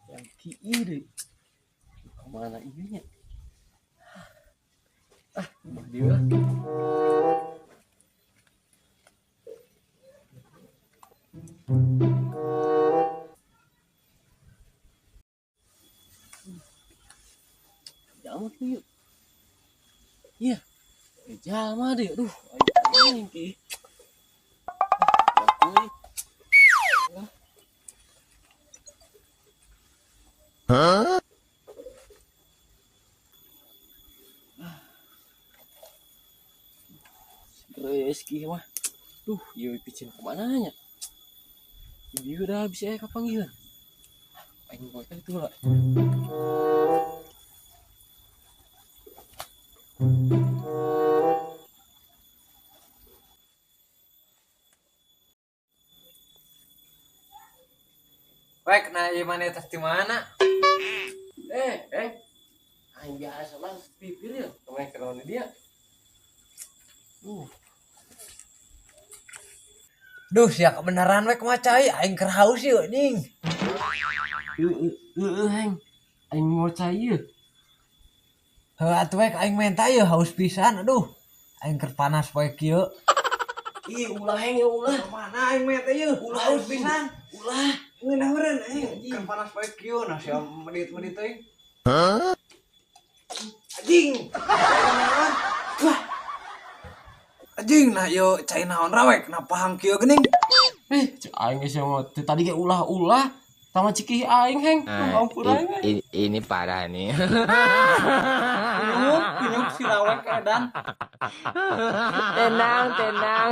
Yang kieu deui. Kemana ieu nya? Ah, mah dieu lah. Jalma kieu. Iya. Jalma deui. Aduh, aing ki. Hah? Rezeki mah. Duh, ieu picin kumaha nya? Ieu udah bisa aya kapanggihan. Aing poe itu lah. Wek, nah ieu maneh teh di mana? Aing biasa mah pipir ya, kemarin kenalan dia. Duh, sia kebenaran wek mah cai, aing keur haus ieu anjing. Heeh, heng. Aing mau cai ieu. Heuh atuh wek aing menta ieu haus pisan, aduh. Aing keur panas poe kieu. Ih, ulah heng ya ulah. Mana aing menta ieu? Ulah haus pisan. Ulah. Ngeunah meureun aing keur panas poe kieu nah sia medit-medit teuing. Hah? Anjing. Wah. Anjing nah ieu cai naon rawek nah pahang kieu geuning. Cek aing geus mah teu tadi ge ulah-ulah tama cikih aing heng. Nah, Ampun aing. Ini parah nih. Pinyuk, pinyuk si rawek edan. Tenang, tenang.